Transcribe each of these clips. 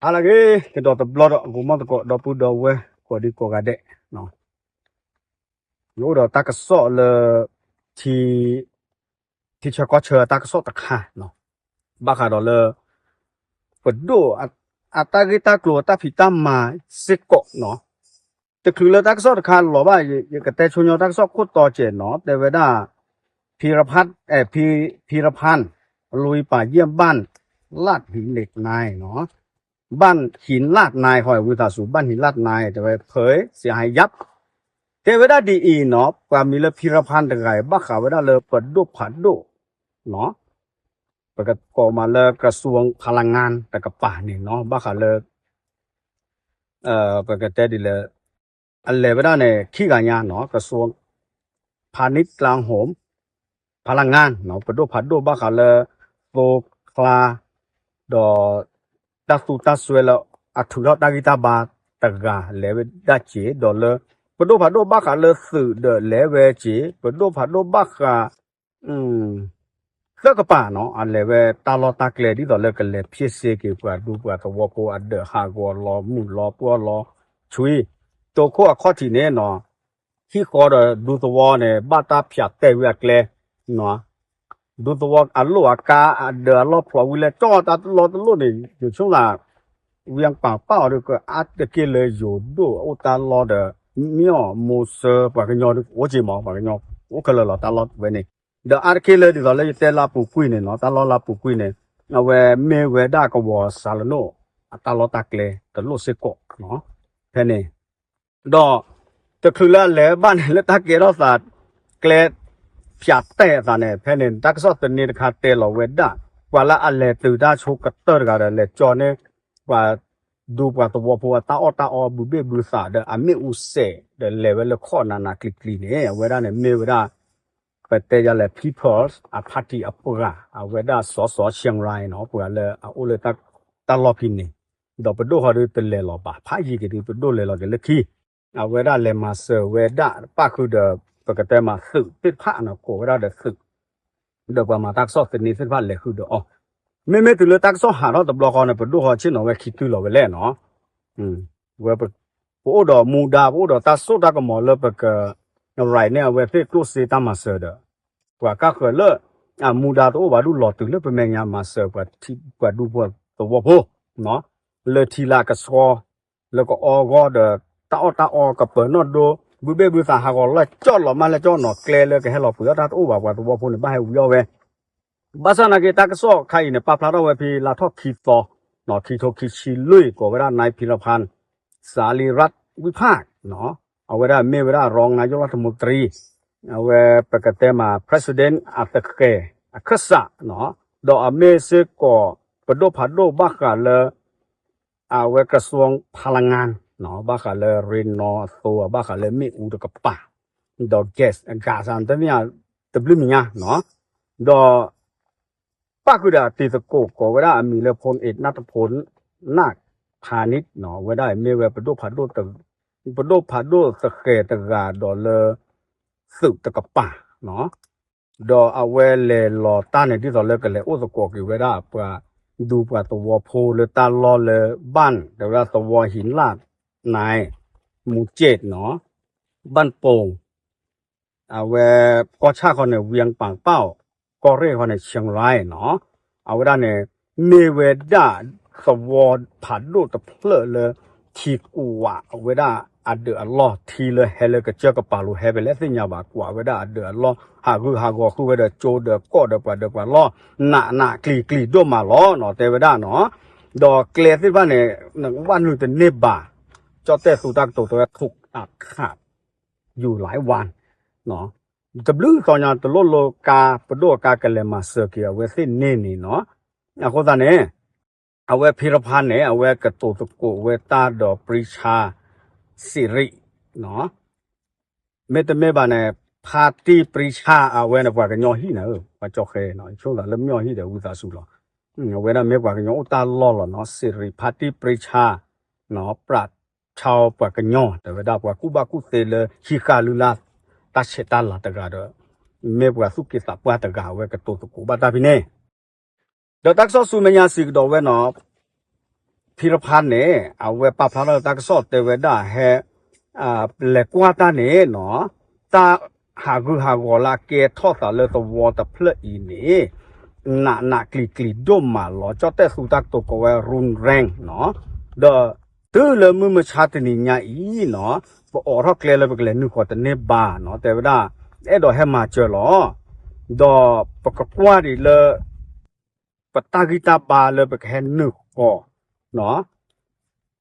ဟါလၢအဂ့ၤ, ကဒီးတဘျီဒီး ဂီၤမီၢ်သကိး ဒီပုၢ်ဒီဝဲၢ်ကိးဒံကိးဂၤဒဲး, ယအိၣ်ဒီးတၢ်ကစီၣ်လၢ ထံ ထံဆၢကီၢ်ဆၢတၢ်ကစီၣ်တခါ, ဘၣ်ဃးဒီးလၢ ပဒိၣ်အတၢ်ဂ့ၢ်တၢ်ကျိၤအတၢ်ဖံးတၢ်မၤစ့ၢ်ကီးနီၤ, တချုးလၢတၢ်ကစီၣ်တခါလီၤဘၣ်, ယကတဲဆိညီတၢ်ကစီၣ်ခိၣ်တီစဲးနီၤ, တဲဝဲဒၣ် ဖံရဖၢၣ်, ဖံရဖၢၣ်, လွံၢ်ပာ်ယဲၢ်ဘၣ် လၢ်ဟံးလ့းနၢၤနီၤ, ဘၣ်ဟံးလၢ်နၢၤဟီ ဝံသးစူၤ ဘၣ်ဟံးလၢ်နၢၤ တဲဝဲ ဖဲစံဟါယပ်, တဲဝဲဒၣ်ဒ်အံၤနီၤ, ပှၤမံၤလၢဖံရဖၢၣ်တဂၤအံၤ ဘၣ်ဃးဝဲဒၣ်လၢပဒိၣ်ဖးဒိၣ် ပကကိးမးလၢ ကရၢၡူဝ်းဖလၢၣ်ငၣ်တကပၤန့ၣ်နီၤ, ဘၣ်ဃးလၢ ပကတဲဒ်လဲၣ်, အလဲၤဝဲဒၣ်န့ၣ် ခံဂၤညါနီၤ, ကရၢၡူဝ်း พาณิชย์ กลาโหม พลังงานနီၤ, ပဒိၣ်ဖးဒိၣ်ဘၣ်ဃးလၢ သိချါ ဒီး တၢ်သူတၢ်စွဲလၢ အထုးထီၣ်တၢ်ဂံၢ်တၢ်ဘါတဂၤလဲၤဝဲဒၣ်က့ၤ, ဒီးလၢ ပဒိၣ်ဖးဒိၣ်ဘၣ်ဃးလၢသုးဒီးလဲၤဝဲက့ၤ, ပဒိၣ်ဖးဒိၣ်ဘၣ်ဃး သၢကပၤနီၤ, အလဲၤဝဲတၢ်လီၢ်တၢ်ကျဲ ဒ်သိးလၢကလဲၤဖျ့စ့က့ၤ ပှၤဒူပှၤသဝီဖိအဒၢး ဟးဂီၤလီၤမုၢ်လီၤပှီၢ်လီၤဆွံ, တိခိၣ်အခီၣ်ထံးန့ၣ်နီၤ, ဟံၣ်ဃီဒီးဒူသဝီန့ၣ် ဘၣ်တၢ်ဖၠးတဲာ်ဝံၤအကျဲ ဒူသဝီအလိၣ်အကါ အဒၢးအလီၢ်ဖျိးဝံၤလၢ ကၠီၣ်တၢ်လီၢ်တလိၣ်န့ၣ် ယဆိသး ဝံၤပာ်ပာ်အီၤဒီး ကအါတက့ၢ်လၢယိၤဒိၣ်အိၣ်တၢ်လီၢ်ဒီး မ့ၢ်အီၤမိၢ်စၢၤ ပှၤကညီဒုးအိၣ်က့ၤမး, ပှၤကညီအိၣ်ခဲလၢာ်လီၤ တၢ်လီၢ်ဝဲန့ၣ်, ဒီးအါတက့ၢ်လၢဒ်သိးလၢယတဲလၢပူၤကွံာ်န့ၣ်နီၤ, တၢ်လီၢ်လၢပူၤကွံာ်န့ၣ် အဝဲမ့ၢ်ဝဲဒၣ်ကဝီၤစၤလနိၣ် အတၢ်လီၢ်တၢ်ကျဲတလိၣ်စ့ၢ်ကီးနီၤ, ဖဲန့ၣ် ဒီး တချုးလၢအလဲၤဘၣ်န့ၣ် လၢတၢ်ကဲထီၣ်သး ကျဲဖၠးတဲာ်အသးန့ၣ် ဖဲန့ၣ် တၢ်ကစီၣ်သန့တခါတဲလီၤဝဲဒၣ် ပှၤလၢအလဲၤတုၤတၢ်ဆိကတၢၢ်တဂၤဒီး လဲၤကၠီန့ၢ် ပှၤဒူပှၤသဝီဖိအတၢ်အီၣ်တၢ်အီ ဘုဘ့ၣ်ဘုသးဒီး အမ့ၣ်အူစဲး ဒီးလဲၤဝဲလၢခီၣ်နးနးကျံၤကျံၤန့ၣ် အဝဲဒၣ်န့ၣ် မ့ၢ်ဝဲဒၣ် ပတဲယၤလဲၣ် People's Party အပှၤ အဝဲဒၣ် စီၤစီၤ ဆၢရၤနီၤ ပှၤလၢအအိၣ်လၢတၢ်လီၢ်ဖဲန့ၣ်, ဒီးပဒိၣ်ဃီဒုးတလဲၤလီၤဘၣ် ဖးယံၤက့ၤဒုး ပဒိၣ်လဲၤလီၤက့ၤလၢခံ, အဝဲဒၣ်လဲၤမၤစၢၤဝဲဒၣ် ပၣ်ဃုာ်ဒီး ပကတဲမးသုးသ့ၣ်တဖၣ်န့ၣ် ကိးဝဲဒၣ်ဒီးသုး ဒီးပှၤမၤတၢ်ကစီၣ်သန့သ့ၣ်တဖၣ်လဲၤဃုာ်ဒီးအီၤ, မ့မ့ၢ်တုၤလၢတၢ်ကစီၣ်ဟးထီၣ်တဘျီဃီန့ၣ် ပဒိၣ်ဃီဆ့ၣ်နီၤဝဲခံတုၤလီၤဝဲလဲၣ်နီၤ, ဝဲ ပအိၣ်ဒီးမူဒါ ပအိၣ်ဒီးတၢ်စိတၢ်ကမီၤလၢပက ရၤန့ၢ်အဝဲသ့ၣ်ကျိၣ်စ့တၢ်မၤစၢၤဒီး ပှၤကါဃၢၤလၢ အမူဒါတအိၣ်ဘၣ်ဒုးလီၤတုၤလၢပမဲာ်ညါမၤစၢၤ ပှၤဒူပှၤသဝီဖိ လၢထံလၢကဆှီ လၢကအီဂီၢ်ဒီး တၢ်အီၣ်တၢ်အီကပၢၤနီၣ်ဒိ ဘုဘ့ၣ်ဘုသးဟးဂီၤလၢကၠီၣ်လီၤမၢ်လၢကၠီၣ်နီၤ ကျဲလၢကဟဲလီၤပှ့ၤအီၣ်တၢ်တအိၣ်ဘၣ် ပှၤသဝီဖိန့ၣ် ဘၣ်ဟဲဝံၤအီၣ်ဝဲ ဘၣ်ဆၣ်နာ်က့ တၢ်ကစီၣ်ခါအံၤန့ၣ် ပာ်ဖျါထီၣ်ဝဲဖဲလါထီၣ်ခံသီ ခံထိခံဆံလွံၢ် ကိးဝဲဒၣ် นายพีรพันธ์ สาลีรัตน์วิภาค အဝဲဒၣ်မ့ၢ်ဝဲဒၣ် รองนายกรัฐมนตรี အဝဲပကတဲမး president အသဃဲၤအခၢၣ်စး ဒီးအမ့ၢ်စ့ၢ်ကီး ပဒိၣ်ဖးဒိၣ်ဘၣ်ဃးလၢ အဝဲ กระทรวงพลังงาน ဘၣ်ဃးလၢရ့နီအသိ ဘၣ်ဃးလၢမ့ၣ်အူတကပၤ ဒီး gas အဂၤစး တမ့ၢ်တဘျုးမံၤညါ ဒီး ပၣ်ဃုာ်ဒီးအတံၤသကိး ကိးဝဲဒၣ်အမံၤလၢ พลเอกณัฐพล นาคพานิช ဝဲဒၣ်အံၤမ့ၢ်ဝဲ ပဒိၣ်ဖးဒိၣ်သဃဲၤတဂၤဒီးလၢ သုးတကပၤ ဒီးအဝဲလဲၤလီၤတၢ်န့ၣ် ဒ်သိးလၢကလဲၤအိၣ်သကိးက့ၤဝဲဒၣ်ပှၤဒူပှၤသဝီဖိလၢတၢ်လီၢ်လၢ บ้าน တဲဝဲဒၣ်သဝီဟံးလၢ်နၢၤ မူကၠ့ၣ်နီၤ บ้านโป่ง အဝဲ ကီၢ်ဆၣ်ဃီန့ၣ် เวียงป่าเป้า ကီၢ်ရ့ၣ်ဃီန့ၣ် เชียงราย နီၤ အဝဲဒၣ်န့ၣ် မ့ၢ်ဝဲဒၣ်သဝီဖးဒိၣ်တဖျၢၣ်လၢ ထံကွၢ်ဝဲဒၣ်အဒၢးအလီၢ် ထံလၢဟဲလၢကစၢၢ်ကပၤလိၤ ဟဲဖဲလဲၣ်သ့ၣ်ညါဘၣ် ကွၢ်ဝဲဒၣ်အဒၢးအလီၢ် ဟးဂုာ်ဟးဂီၤဃုာ်ဝဲဒီးကၠိဒီးကီၢ်ဒီးပှၤဒီးပှၤလီၢ် နးနးကျံၤကျံၤဒိၣ်မးလီၤနီၤ တဲဝဲဒၣ်နီၤ ဒီးကျဲသ့ၣ်တဖၣ်န့ၣ် ဝဲနုာ်တန့ၢ်ဘၣ် ကၠီၣ်တဲၣ်သူတၢ်ကတိၤတဲဝဲ ถูกตัดขาด อยู่หลายวัน တဘျုးသီညါ တလိၣ်လိကါ ပဒိၣ်အကါကလဲၤမၤစၢၤက့ၤအဝဲသ့ၣ်န့ၣ်န့ၣ်နီၤ အဃိသတးန့ၣ် အဝဲဖံရဖါန့ၣ် အဝဲကတိၤသကိးဝဲတၢ်ဒီး ပရံဆါ စံးရံး မ့တမ့ၢ်ဘၣ်န့ၣ် ဖါတံၢ်ပရံဆါ အဝဲန့ၣ် ပှၤကညီဟံၣ်န့ၣ် ပှၤကၠီဃဲနီၤ ဆိသးလၢမ့ၢ်အီၤဟံၣ်ဒီးဝံသးစူၤလီၤ အဝဲဒၣ်မ့ၢ်ပှၤကညီအိၣ်တၢ်လီၢ်လီၤနီၤ စံးရံး ဖါတံၢ်ပရံဆါ ပြးဆီ ပှၤကညီ တဲဝဲဒၣ် ပှၤကူၣ်ဘၣ်ကူၣ်သ့လၢဟံးဃာ်လုၢ်လၢ် တၢ်ဆဲးတၢ်လၤတဂၤဒီး မ့ၢ်ပှၤသူၣ်က့သးပှၢ်တဂၤ အဝဲကတိၤသကိးဘၣ်တၢ်ဖဲန့ၣ် ဒီးတၢ်ကစီၣ်ဆူမဲာ်ညါစံးကဒီးဝဲနီၤ ဖံတဖါန့ၣ် အဝဲပာ်ဖျါထီၣ်လၢတၢ်ကစီၣ်တဲဝဲဒၣ်ဟဲ လဲၤကွၢ်တၢ်န့ၣ်နီၤ, တၢ်ဟးဂူာ်ဟးဂီၤလၢအကဲထီၣ်သးလၢသဝီတဖျၢၣ်အံၤန့ၣ် နးနးကျံၤကျံၤဒိၣ်မးလီၤ. ကၠီၣ်တဲၣ်သူတၢ်ကတိၤကိးဝဲ ရူရၢၣ်နီၤ, ဒီးတုၤလၢမုၢ်မဆါတနံၤညါအံၤနီၤ, ပအိးထီၣ်ကျဲလၢပကလဲၤနုာ်ဃီၤတန့ၢ်ဘၣ်နီၤ, တဲဝဲဒၣ် အဲၣ်ဒိးဟဲမၤစၢၤလီၤ. ဒီးပကကွၢ်ဒံးလၢ ပတၢ်ဂံၢ်တၢ်ဘါလၢပကဟဲနုာ်ဃီၤ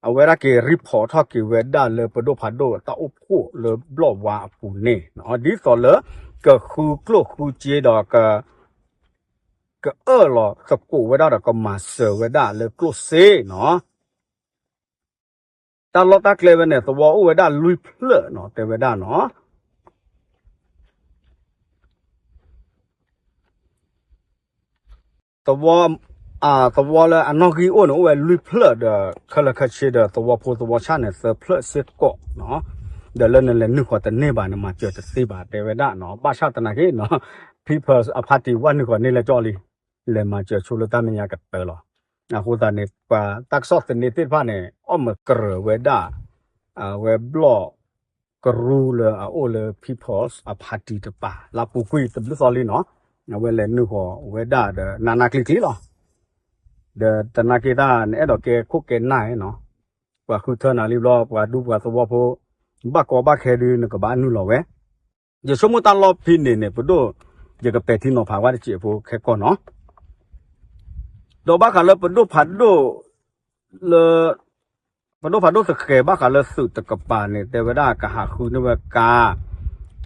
အဝဲဒၣ်က့ၤ report ထီၣ်က့ၤဝဲဒၣ်လၢပဒိၣ်ဖးဒိၣ်တၢ်အိၣ်ဖှိၣ်လၢဘျီၣ်ဝါအပူၤန့ၣ်, ဒ်သိးလၢ ကဃုကျိၣ်ဃုစ့ဒီး ကအၢၣ်လီၤသကိးဝဲဒၣ်ဒီးကမၤစၢၤဝဲဒၣ်လၢကျိၣ်စ့နီၤ. တၢ်လီၢ်တၢ်ကျဲဝဲန့ၣ် သဝီအိၣ်ဝဲဒၣ်လွံၢ်ဖျၢၣ်နီၤ, တဲဝဲဒၣ်နီၤ. သဝီ, သဝီလၢအနီၣ်ဂံၢ်အိၣ်န့ၣ် အိၣ်ဝဲလွံၢ်ဖျၢၣ်ဒီး ခဲလၢာ်ခဲဆ့ဒီး သဝီဖိသဝီဆၣ်န့ၣ် သၢဖျၢၣ်စ့ၢ်ကီးနီၤ. ဒီးလၢနလဲၤနုာ်ဃီၤတန့ၢ်ဘၣ်န့ၣ် မၤစၢၤတသ့ဘၣ် တဲဝဲဒၣ်နီၤ. ဘၣ်ဆၣ်သနာ်က့နီၤ, People's Party ဝဲနုာ်ဃီၤန့ၢ်လၢကၠီလံ, လဲၤမၤစၢၤဆိလၢတၢ်မဲာ်ညါကတၢၢ်လီၤ. အဃိသတးန့ၣ် ပှၤတၢ်ကစီၣ်သန့သ့ၣ်တဖၣ်န့ၣ် အီၣ်မၤကရၢၢ်ဝဲဒၣ် အဝဲဘျီၣ်ကရူၢ်လၢအအိၣ်လၢ People's Party တပၤ လၢအပူၤကွံာ်တဘျုးသီလံနီၤ, အဝဲလဲၤနုာ်ဃီၤဝဲဒၣ်ဒီး နးနးကျံၤကျံၤလီၤ. ဒီးသနာ်က့တၢ်နအဲၣ်ဒိးကဲခိၣ်ကဲနၢ်နီၤ, ပှၤဃုထၢနၤလံဘျီ ပှၤဒူပှၤသဝီဖိ ဘၣ်ကီဘၣ်ခဲဒုး နကဘၣ်နုာ်လီၤဝဲ. ယဆိကမိၣ်တၢ်လီၢ်ဖဲန့ၣ်န့ၣ် ပဒိၣ် ယကပဲာ်ထံနီၤဖးဝဲတစဲးဖိခဲကီၢ်နီၤ. ဒီးဘၣ်ဃးလၢပဒိၣ်ဖးဒိၣ် လၢ ပဒိၣ်ဖးဒိၣ်သဃဲၤဘၣ်ဃးလၢသုးတကပၤန့ၣ် တဲဝဲဒၣ်ကဟးဃုန့ၢ်ဝဲကါ,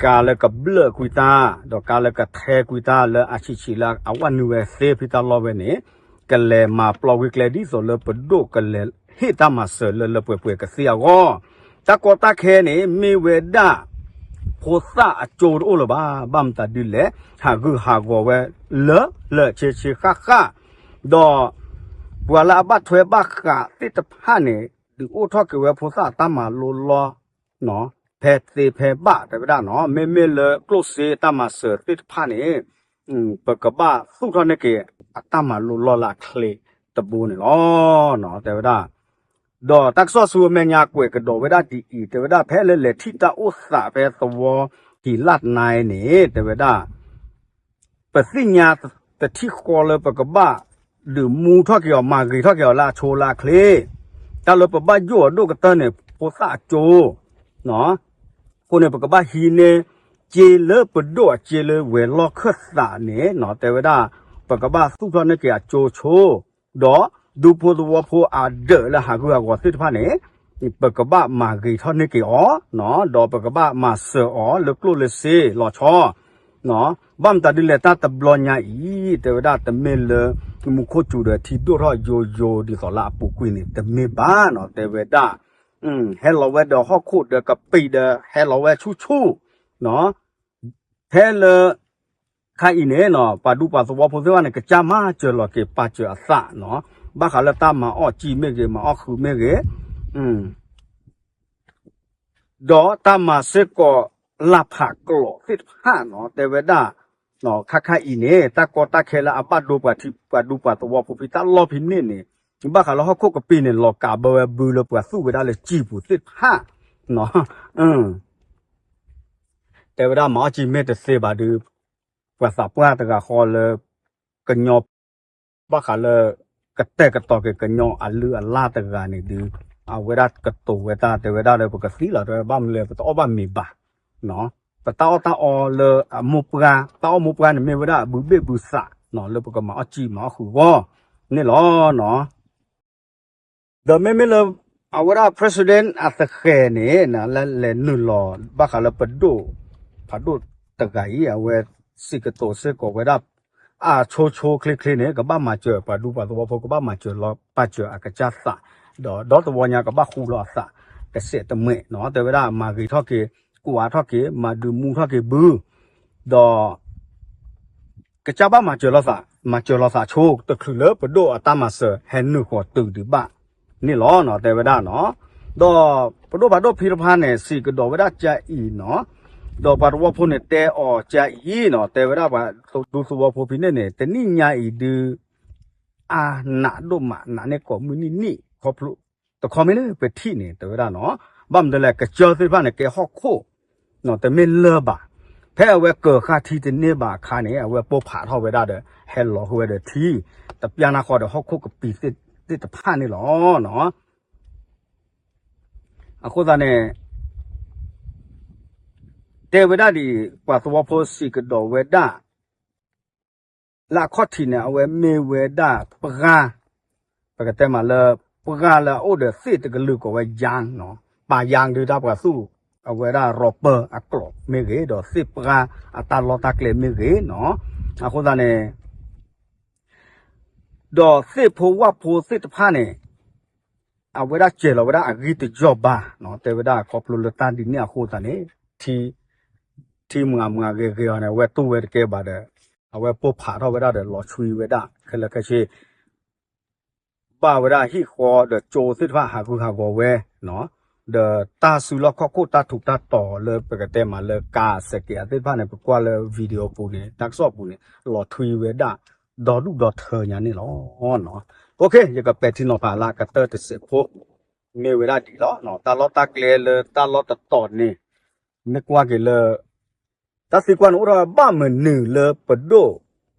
ကါလၢကဘျၢၣ်ကွံာ်တၢ် ဒီးကါလၢကထဲကွံာ်တၢ်လၢအဆံးဆံးလၢအဝဲနုာ်ဝဲသ့ဖဲတၢ်လီၢ်ဝဲန့ၣ် ကလဲၤမၤပျီကွံာ်ကျဲဒ်သိးလၢပဒိၣ်ကလဲၤဟ့ၣ်တၢ်မၤစၢၤလၢလၢပှဲၤပှဲၤကသ့အဂီၢ်, တၢ်ကီတၢ်ခဲန့ၣ် မ့ၢ်ဝဲဒၣ် ဖိသၣ်အကၠိတအိၣ်လၢၤဘၣ်, ဘၣ်မတၤဒုလဲၣ် ဟးဂူာ်ဟးဂီၤဝဲလၢလၢဆ့ဆ့ဃၣ်ဃၣ်, ဒီး ပှၤလၢအဘၣ်ထွဲဘၣ်ဃးသ့ၣ်တဖၣ်န့ၣ် ဒုးအိၣ်ထီၣ်က့ၤဝဲဖိသၣ်အတၢ်မၤလိလီၤ ဖဲသ့ဖဲဘၣ် တဲဝဲဒၣ်နီၤ, မ့မ့ၢ်လၢကျိၣ်စ့တၢ်မၤစၢၤသ့ၣ်တဖၣ်န့ၣ် ပကဘၣ်သူၣ်ထီၣ်န့ၢ်က့ၤအတၢ်မၤလိလီၢ်လၢအချ့တဘိန့ၣ်လီၤ တဲဝဲဒၣ်. ဒီးတၢ်ကစီၣ်ဆူအမဲာ်ညါကွဲးကဒီးဝဲဒၣ်ဒ်အံၤ, တဲဝဲဒၣ်ဖဲလၢလဲၤထံၣ်တၢ်အိၣ်သးဖဲသဝီဟံးလၢ်တနါန့ၣ် တဲဝဲဒၣ် ပသ့ၣ်ညါတထံၣ်ဃီလၢပကဘၣ်ဒုးမူထီၣ်က့ၤအီၤ မၤဂ့ၤထီၣ်က့ၤအီၤလၢအဆိလၢအချ့, တၢ်လၢပဘၣ်ယိၣ်အီၤဒိၣ်ကတၢၢ်န့ၣ် ဖိသၣ်အကၠိ အဃိန့ၣ် ပကဘၣ်ဟံးန့ၢ် စ့လၢပဒိၣ်အစ့လၢဝဲၤလီၢ်ခၢၣ်သးန့ၣ်နီၤ, တဲဝဲဒၣ် ပကဘၣ်သူၣ်ထီၣ်န့ၢ်က့ၤအကၠိဆိ, ဒီးဒူဖိသဝီဖိအဒၢးလၢဟးဂူာ်ဟးဂီၤသ့ၣ်တဖၣ်န့ၣ် ပကဘၣ်မၤဂ့ၤထီၣ်န့ၢ်က့ၤအီၤ, ဒီးပကဘၣ်မၤစၢၤအီၤလၢကျိၣ်လၢစ့လီၤဆီ ဘၣ်မတၤဒုလဲၣ်တၢ်တဘျီညါအံၤ တဲဝဲဒၣ်တမ့ၢ်လၢ မူခိၣ်စူၤဒီးထံဒိၣ်ထီၣ်ယိယိဒ်သိးလၢအပူၤကွံာ်န့ၣ် တမ့ၢ်ဘၣ်နီၤ, တဲဝဲဒၣ် ဟဲလီၤဝဲဒီးဟီၣ်ခိၣ်ဒီးကပံာ်ဒီး ဟဲလီၤဝဲဆူၣ်ဆူၣ် ဖဲလၢ ခါအံၤန့ၣ်နီၤ ပှၤဒူပှၤသဝီဖိသ့ၣ်တဖၣ်န့ၣ် ကစၢ်မၤစၢၤလီၤက့ၤပာ်စၢၤအသးနီၤ, ဘၣ်ဃးလၢတၢ်မၤအီၣ်စံာ်မ့ၢ်ဂ့ၤ မၤအီၣ်ဃုာ်မ့ၢ်ဂ့ၤ ဒီးတၢ်မၤစ့ၢ်ကီးလၢ်ဖးကျိးသ့ၣ်တဖၣ်နီၤ, တဲဝဲဒၣ် ခါခါအံၤန့ၣ် တၢ်ကီတၢ်ခဲလၢအဘၣ်ဒိပှၤထံ ပှၤဒူပှၤသဝီဖိဖဲတၢ်လီၢ်ဖဲန့ၣ်န့ၣ် ဘၣ်ဃးလၢဟီၣ်ခိၣ်ကပံာ်န့ၣ် လီၤကးဘၢဝဲဘုလၢပှၤသူၣ်ဝဲဒၣ်လၢစံာ်ပူၤသ့ၣ်တဖၣ်နီၤ, တဲဝဲဒၣ်မၤအီၣ်စံာ်မ့ၢ်တသ့ဘၣ်ဒုး ပှၤသးပှၢ်တဂၤဃီလၢ ကညီ ဘၣ်ဃးလၢ ကတဲာ်ကတီၤက့ၤကညီအလုၢ်အလၢ်တဂၤန့ၣ်ဒုး အဝဲဒၣ်ကတိၤဝဲတၢ်တဲဝဲဒၣ်လၢပကသံလီၤတဲဝဲဘၣ်မနုၤလဲၣ် ပတအီၣ်ဘၣ်မ့ၤဘၣ်, ပတၢ်အီၣ်တၢ်အီလၢအမိၢ်ပှၢ် တၢ်အီၣ်မိၢ်ပှၢ်န့ၣ်မ့ၢ်ဝဲဒၣ်အဘုဘ့ၣ်ဘုသးနီၤ လၢပကမၤအီၣ်စံာ်မၤအီၣ်ဃုာ်အဂီၢ်န့ၣ်လီၤနီၤ. ဒီးမ့မ့ၢ်လၢ အဝဲဒၣ် president အသဃဲၤန့ၣ် လၢလဲၤနုာ်လီၤဘၣ်ဃးလၢပဒိၣ် ဖးဒိၣ်တဂၤအံၤ အဝဲစံးကတိၤစ့ၢ်ကီးဝဲဒၣ် အဆိဆိချ့ချ့န့ၣ် ကဘၣ်မၤစၢၤပှၤဒူပှၤသဝီဖိ ကဘၣ်မၤစၢၤလီၤပာ်စၢၤအကစၢ်သး ဒီးဒီသဝီညါကဘၣ်ဃူလီၤအသး တစဲးတမှဲးနီၤ တဲဝဲဒၣ်မၤဂ့ၤထီၣ်က့ၤ ကွၢ်ထီၣ်က့ၤ မၤဒုးမူထီၣ်က့ၤဘု ဒီး ကစၢ်ဘၣ်မၤစၢၤလီၤသး မၤစၢၤလီၤသးဆိ တချုးလၢပဒိၣ်အတၢ်မၤစၢၤဟဲနုာ်ဃီၤတုၤဒံးဘၣ်န့ၣ်လီၤနီၤ တဲဝဲဒၣ်နီၤ. ဒီးပဒိၣ်ဖးဒိၣ်ဖံတဖါန့ၣ် စံးကဒီးဝဲဒၣ်ကၢ်အံၤနီၤ ဒီးပှၤသဝီဖိန့ၣ်တဲအီၤကၢ်အံၤနီၤ တဲဝဲဒၣ်ပှၤဒူသဝီဖိဖဲန့ၣ်န့ၣ် တနံၣ်ညါအံၤဒုး အါနးဒိၣ်မး နးန့ၢ်ကိးမုၢ်နံၣ်နံၣ် ခီဖျိ တခီမ့ၢ်လၢပထံၣ်န့ၣ် တဲဝဲဒၣ်နီၤ, ဘၣ်မနုၤလဲၣ် ကစၢၢ်သ့ၣ်တဖၣ်န့ၣ် ကဲဟီၣ်ခိၣ် တမ့ၢ်လၢၤဘၣ်. ဖဲအဝဲကၢၤဃာ်ထံတန့ၢ်ဘၣ်အခါန့ၣ် အဝဲပိၢ်ဖးထီၣ်ဝဲဒၣ်ဒီး ဟဲလီၤဃုာ်ဝဲဒီးထံ တပျၢ်နၢ်ဃီဒီးဟီၣ်ခိၣ်ကပံာ်သ့ၣ်တဖၣ်န့ၣ်လီၤ. အဃိသတးန့ၣ် တဲဝဲဒၣ်ဒ်အံၤ ပှၤသဝီဖိစံးကဒီးဝဲဒၣ် လၢအခီၣ်ထံးန့ၣ် အဝဲမ့ၢ်ဝဲဒၣ်ပှၢ်, ပကတဲမးလၢ ပှၢ်လၢအအိၣ်ဒီးသ့ၣ်တကလုာ်ကိးဝဲယါနီၤ, ပာ်ယါဒုးတၢ်ပှၤသူၣ် အဝဲဒၣ် rubber အကျိးမ့ၢ်ဂ့ၤ ဒီးသ့ၣ်ပှၢ်အတၢ်လီၢ်တၢ်ကျဲမ့ၢ်ဂ့ၤနီၤ, အဃိသတးန့ၣ် ဒီးသ့ၣ်ဖိဝၣ်ဖိသ့ၣ်တဖၣ်န့ၣ် အဝဲဒၣ်စဲၤလီၤဝဲဒၣ်အဂံၢ်တယီၢ်ဘၣ်နီၤ, တဲဝဲဒၣ်ခီဖျိလၢတၢ်ဒ်န့ၣ်အဃိသတးန့ၣ် ထံ ထံမုၢ်အမုၢ်အဂ့ၤဂ့ၤအီၤန့ၣ် အဝဲတူၢ်ဝဲတကဲဘၣ်ဒီး အဝဲပိၢ်ဖးထီၣ်ဝဲဒၣ်ဒီးလီၤဆွံဝဲဒၣ်ခဲလၢာ်ခဲဆ့ ဘၣ်ဝဲဒၣ်ဟံၣ်ဃီဒီးကၠိသ့ၣ်တဖၣ်ဟးဂူာ်ဟးဂီၤဝဲနီၤ, ဒီးတၢ်စုလီၢ်ခီၣ်ခိၣ်တၢ်ထူးတၢ်တီၤလၢပကတဲမးလၢကါစဲးကဲးအသ့ၣ်တဖၣ်န့ၣ် ပကွၢ်လၢ video ပူၤန့ၣ် တၢ်ကစီၣ်ပူၤန့ၣ် လီၤထွံဝဲဒၣ် ဒီဒူၣ်ဒီထၢညါန့ၣ်လီၤ. OK ယကပဲာ်ထံနီၤဖးလၢကတၢၢ်တစဲးဖိ မ့ၢ်ဝဲဒၣ်ဒ်လီၤ. တၢ်လီၢ်တၢ်ကျဲလၢတၢ်လီၢ်တတီၤန့ၣ် မ့ၢ်ကွၢ်က့ၤလၢ တၢ်သံကွၢ်န့ၣ်အိၣ်ထီၣ်ဘၣ်မနုၤလၢပဒိၣ်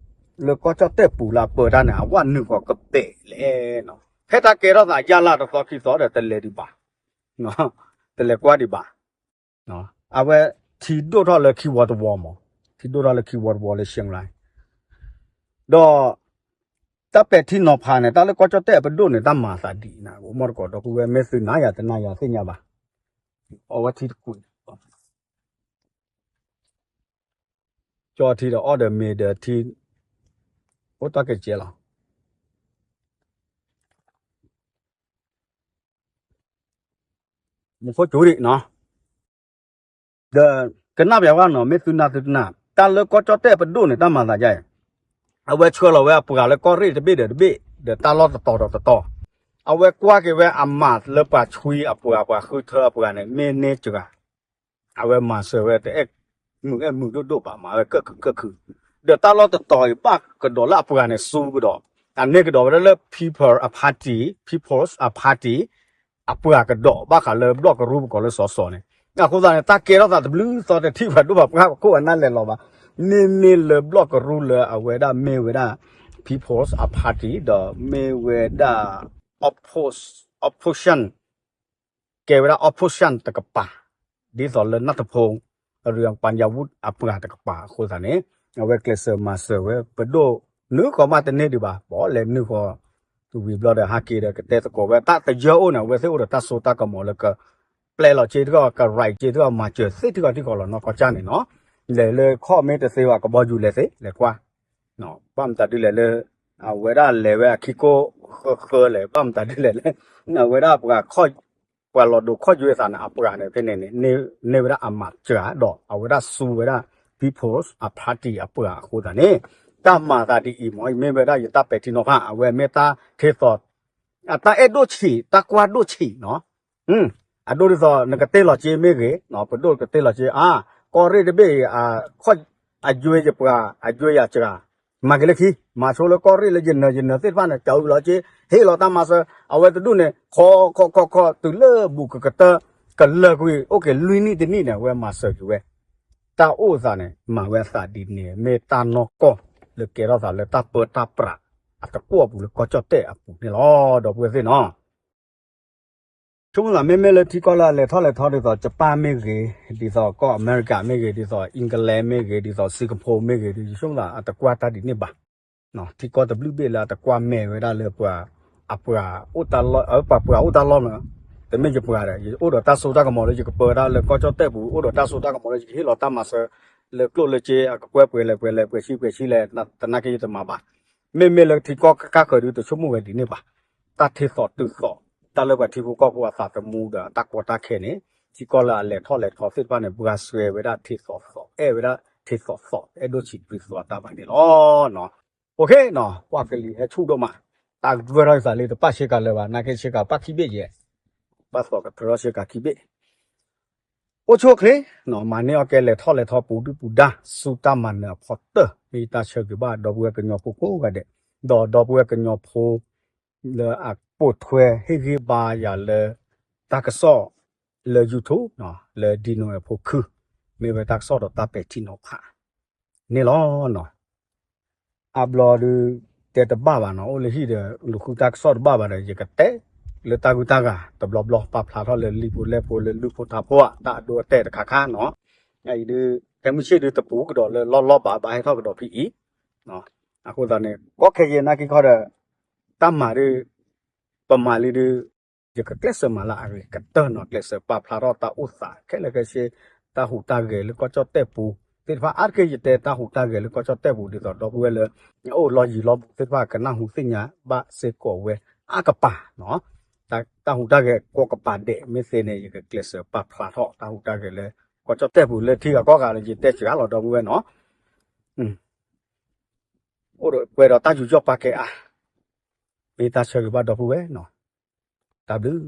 လၢကီၢ်ကၠီၣ်တဲၣ်ပူၤလၢအပၢတၢ်န့ၣ် အဝဲနုာ်ဃီၤကပဲာ်လဲၣ်နီၤ, ဖဲတၢ်ကဲထီၣ်သးယါလၢ်တသီခံသီဒီးတလဲၤဒံးဘၣ် တလဲၤကွၢ်ဒံးဘၣ်. အဝဲထံဒိၣ်ထီၣ်လၢခံဝီတဝီမး, ထံဒိၣ်ထီၣ်လၢခံဝီတဝီလၢ ရှဲၣ်ရၣ် ဒီး တၢ်ပဲာ်ထံနီၤဖးန့ၣ် တၢ်လၢကီၢ်ကၠီၣ်တဲၣ်အပဒိၣ်န့ၣ် တၢ်မၤသးဒ်အံၤနၤ အိၣ်မီၢ်တကိးဒီပုၢ်ဝဲၢ် မ့ၢ်သုနၤယၤတနၤယၤသ့ၣ်ညါဘၣ်, အဝဲထံတကူၣ်န့ၣ် ကၠီထံဒီးအီၣ်ဒီးမ့ၤဒီးထံ အိၣ်တၢ်ကဲးကဲးလီၤ. မူခိၣ်ကၠူဒံးနီၤ, ဒီးကနၣ်ပျးဝဲနီၤ မ့ၢ်သုနၤသုတနၤ တၢ်လၢကီၢ်ကၠီၣ်တဲၣ်ပဒိၣ်န့ၣ် တၢ်မၤသးဒ်အံၤ, အဝဲဆှၢလီၤဝဲအပှၤလၢကီၢ်ရ့ၣ်တဘ့ၣ်ဒီးတဘ့ၣ် ဒီးတၢ်လီၢ်တတီၤဒီးတတီၤ, အဝဲကွၢ်က့ၤဝဲအမၤလၢပှၤဆွံအပှၤ ပှၤဃုထၢအပှၤန့ၣ် မ့ၢ်န့ၢ်စှၤ အဝဲမၤစၢၤဝဲတအဲၣ်မုာ်အဲၣ်မုာ်ဒိၣ်ဒိၣ်ဘၣ် မၤဝဲကၢၢ်ခုၣ်ကၢၢ်ခုၣ်, ဒီးတၢ်လီၢ်တတီၤအံၤ ဘၣ်ကဒီးလၢအပှၤန့ၣ် စူကဒီး, အန့ၢ်ကဒီးဝဲဒၣ်လၢ People အ party, People's အ party အပှၤကဒီး ဘၣ်ဃးလၢဘျီၣ်ကရူၢ်ပကိးလၢစီၤစီၤန့ၣ်, အဃိသတးန့ၣ် တၢ်ကဲထီၣ်သးတဘျုးသီတထံၣ်ပှၤဒိၣ်ပှၤပှၢ်ပခိၣ်အနၢ်လဲၤလီၤဘၣ်, မ့မ့ၢ်လၢဘျီၣ်ကရူၢ်လၢအဝဲဒၣ်မ့ၢ်ဝဲဒၣ် People's အ party ဒီးမ့ၢ်ဝဲဒၣ် opposition ကဲဝဲဒၣ် opposition တကပၤ, ဒ်သိးလၢနၢ်တဖိ အရံၣ်ပၣ်ယၤဝူၣ်အပှၤတကပၤအဃိသတးန့ၣ်, အဝဲကျဲးစၢးမၤစၢၤဝဲ ပဒိၣ်နုာ်ဃီၤမးတန့ၢ်ဒံးဘၣ်, ဘၣ်လဲၤနုာ်ဃီၤ တဝံၤဘျီဒီး ဟးက့ၤဒီးကတဲသကိးဝဲ တၢ်တယၢၢ်အိၣ်န့ၣ် အဝဲသ့ၣ်အိၣ်ဒီးတၢ်စိတၢ်ကမီၤလၢက ပျဲလီၤစ့တခီ ကရံးစ့တခီ မၤစၢၤသ့ၣ်ထံၣ်ကီၢ်ထံၣ်ကီၢ်လီၤနီၢ်ကီၢ်ကၢ်န့ၣ်နီၤ, လဲၤလၢခီၣ်မ့ၢ်တသ့ဘၣ် ကဘီယူၤလဲၤသ့ လဲၤကွၢ် ဘၣ်မတၤဒ်လဲၣ်လၢ အဝဲဒၣ်လဲၤဝဲအခံကိၢ်ဃၢဃၢလဲၣ် ဘၣ်မတၤဒ်လဲၣ်လၢ အဝဲဒၣ်ပှၤ ပှၤလီၤဒိးခီၣ်ယွဲသးန့ၣ် အပှၤန့ၣ်ဖဲန့ၣ်န့ၣ် န့ၢ်ဝဲဒၣ်အမၤစှၤဒီး အဝဲဒၣ်စူဝဲဒၣ် People's အ party အပှၤအဃိသတးန့ၣ်, တၢ်မၤသးဒ်အံၤမ့ၢ် မ့ၢ်ဝဲဒၣ်ယတၢ်ပဲာ်ထံနီၤဖး အဝဲမ့ၢ်တၢ်ထ့သိး အတၢ်အဲၣ်ဒိၣ်ဆံး တၢ်ကွၢ်ဒိၣ်ဆံးနီၤ အဒိဒ်သိး နကတ့ၢ်လီၤစ့မ့ၢ်ဂ့ၤ, ပဒိၣ်ကတ့ၢ်လီၤစ့ အါ ကီၢ်ရ့ၣ်တဘ့ၣ်အံၤ အယွဲယပှၤ အယွဲယစှၤ မၤက့ၤလၢခံ မၤဆိလၢကီၢ်ရ့ၣ်လၢယနၢၤယနၢၤသ့ၣ်တဖၣ်န့ၣ် ကၢလီၤစ့ ဟ့ၣ်လီၤတၢ်မၤစၢၤ အဝဲတဒူၣ်န့ၣ် ခီခီခီခီ တုၤလၢဘူးကကတၢၢ် ကလၢာ်ကွံာ် အိၣ်က့ၤလွံၢ်နံၣ်တနံၣ်န့ၣ် အဝဲမၤစၢၤက့ၤဝဲ တၢ်အိၣ်သးန့ၣ် မၤဝဲအသးဒ်န့ၣ် မ့ၢ်တၢ်နီၢ်ကီၢ်လၢကဲထီၣ်သးလၢတၢ်ပၢတၢ်ပြး အတကွီၣ်ပူၤလၢကီၢ်ကၠီၣ်တဲၣ်အပူၤန့ၣ်လီၤ ဒီပုၢ်ဝဲၢ်သ့ၣ်နီၤ ဆိကမိၣ်သးမ့မ့ၢ်လၢထံကီၢ်လၢအလဲၤထီၣ်လဲၤထီဒ်သိး Japan မ့ၢ်ဂ့ၤ, ဒ်သိးကီၢ်အမဲရကၤမ့ၢ်ဂ့ၤ, ဒ်သိး England မ့ၢ်ဂ့ၤ, ဒ်သိး Singapore မ့ၢ်ဂ့ၤ, ယဆိကမိၣ်သးအတကွၢ်တၢ်ဒ်န့ၣ်ဘၣ်. ထံကီၢ်တဘျုးဘ့ၣ်လၢအတကွၢ်မဲာ်ဝဲဒၣ်လၢပှၤ အပှၤအိၣ်တၢ်လီၢ် အပှၤပှၤအိၣ်တၢ်လီၢ်မး, တမ့ၢ်ယပှၤဒီး ယအိၣ်ဒီးတၢ်စိတၢ်ကမီၤလၢယကပၢဝဲဒၣ်လၢကီၢ်ကၠီၣ်တဲၣ်ပူၤ အိၣ်ဒီးတၢ်စိတၢ်ကမီၤလၢယကဟ့ၣ်လီၤတၢ်မၤစၢၤ လၢကျိၣ်လၢစ့အကကွဲၢ်ပှဲၤလဲၣ်ပှဲၤလဲၣ်ပှဲၤဆံပှဲၤဆံလဲၣ် တနာ်က့ယတမၤဘၣ်. မ့မ့ၢ်လၢထံကီၢ်ကကၢ်ဃၢၤဒုးတဆိကမိၣ်ဝဲဒ်န့ၣ်ဘၣ်. တၢ်ထ့သိးတုၤသိး တၢ်လၢပှၤထံဖိကီၢ်ဖိအသးသမူဒီးအတၢ်ကီတၢ်ခဲန့ၣ် ထံကီၢ်လၢအလဲၤထီၣ်လဲၤထီသ့ၣ်တဖၣ်န့ၣ် ပှၤစှဲဝဲဒၣ်ထ့သိးသိး အဲၣ်ဝဲဒၣ်ထ့သိးသိး အဲၣ်ဒိၣ်ဆံးတုၤသိးအတၢ်ဘၣ်န့ၣ်လီၤ. အိၣ်ခ့နီၤ ပှၤကလံၤဟဲဆူၣ်ဒိၣ်မး တၢ်ဂၢၢ်ထီၣ်ယသးလံ တပၣ်ဆ့ကၤလၢၤဘၣ် နာ်က့ဆ့ကၤပၣ်ခံဘ့ၣ်ယဲၢ် ဘၣ်သိးကတြၢထီၣ်ဆ့ကၤခံဘ့ၣ် အိၣ်ဆူၣ်အိၣ်ချ့နီၤ မၤန့ၢ်အီၣ်ကဲလဲၤထီၣ်လဲၤထီပူၤဒုၣ်ပူၤဒါ ဆူတၢ်မၤနၢၤအဖီတၢၢ် မ့ၢ်ယတၢ်ဆၢဂ့ၤဘၣ် ဒီပုၢ်ဝဲၢ်ကညီဖိကိးဂၤဒဲး ဒီးဒီပုၢ်ဝဲၢ်ကညီဖိ လၢအပိာ်ထွဲဟ့ၣ်ဂံၢ်ဘါယၤလၢ တၢ်ကစီၣ်လၢ YouTube လၢ Dino အဖိခု မ့ၢ်ဝဲတၢ်ကစီၣ်ဒီးတၢ်ပဲာ်ထံနီၤဖးန့ၣ်လီၤနီၤ. အါဘျီဒုး တဲတဘၣ်ဘၣ်နီၤ, အိၣ်လၢဟံၣ်ဒီး လူၤဃုတၢ်ကစီၣ်တဘၣ်ဘၣ်ဒီး ယကတဲလၢတၢ်ဂုၢ်တၢ်ဂၤတဘျီဘျီ ပာ်ဖျါထီၣ်လၢလံာ်ဖိလဲၢ်ဖိ လၢလူၢ်ဖိထါဖိဧါ တၢ်အဒိအတဲာ်တခါခါနီၤ. အအံၤဒုး ခဲမုၢ်ဆ့ၣ်ဒုးတပူၤကဒီးလၢလီၢ်လီၢ်ဘၣ် ဘၣ်ဟဲထီၣ်ကဒီးဖဲအံၤ. အဃိသတးန့ၣ် ကီခဲယဲၢ်နာ်က့ခီဒီး တၢ်မၤဒုး ပမၤလံဒုး ယကကျဲးစၢးမၤလၢအဂ့ၤကတၢၢ်နီၤ, ကျဲးစၢးပာ်ဖျါထီၣ်တၢ်အိၣ်သးခဲလၢာ်ခဲဆ့, တၢ်ဟူးတၢ်ဂဲၤလၢကီၢ်ကၠီၣ်တဲၣ်ပူၤသ့ၣ်တဖၣ် အါတက့ၢ်ယတဲတၢ်ဟူးတၢ်ဂဲၤလၢကီၢ်ကၠီၣ်တဲၣ်ပူၤ ဒ်သိးဒီပုၢ်ဝဲၢ်လၢ အိၣ်လီၢ်ယံၤလီၢ်ဘူးသ့ၣ်တဖၣ် ကနၢ်ဟူသ့ၣ်ညါဘၣ်စ့ၢ်ကီးဝဲအါကပၤနီၤ. တၢ်ဟူးတၢ်ဂဲၤကိးကပၤဒဲး မ့ၢ်သ့န့ၣ် ယကကျဲးစၢးပာ်ဖျါထီၣ်တၢ်ဟူးတၢ်ဂဲၤလၢ ကီၢ်ကၠီၣ်တဲၣ်ပူၤလၢထံဂၤကီၢ်ဂၤလၢယတဲစှၤလီၤဒီပုၢ်ဝဲၢ်နီၤ. အိၣ်ဒီးပှဲၤဒီးတၢ်ယူးယီၣ်ပာ်ကဲအါ, မ့ၢ်တၢ်ဆၢဂ့ၤဘၣ်ဒီပုၢ်ဝဲၢ်နီၤ, တၢ်ဘျုး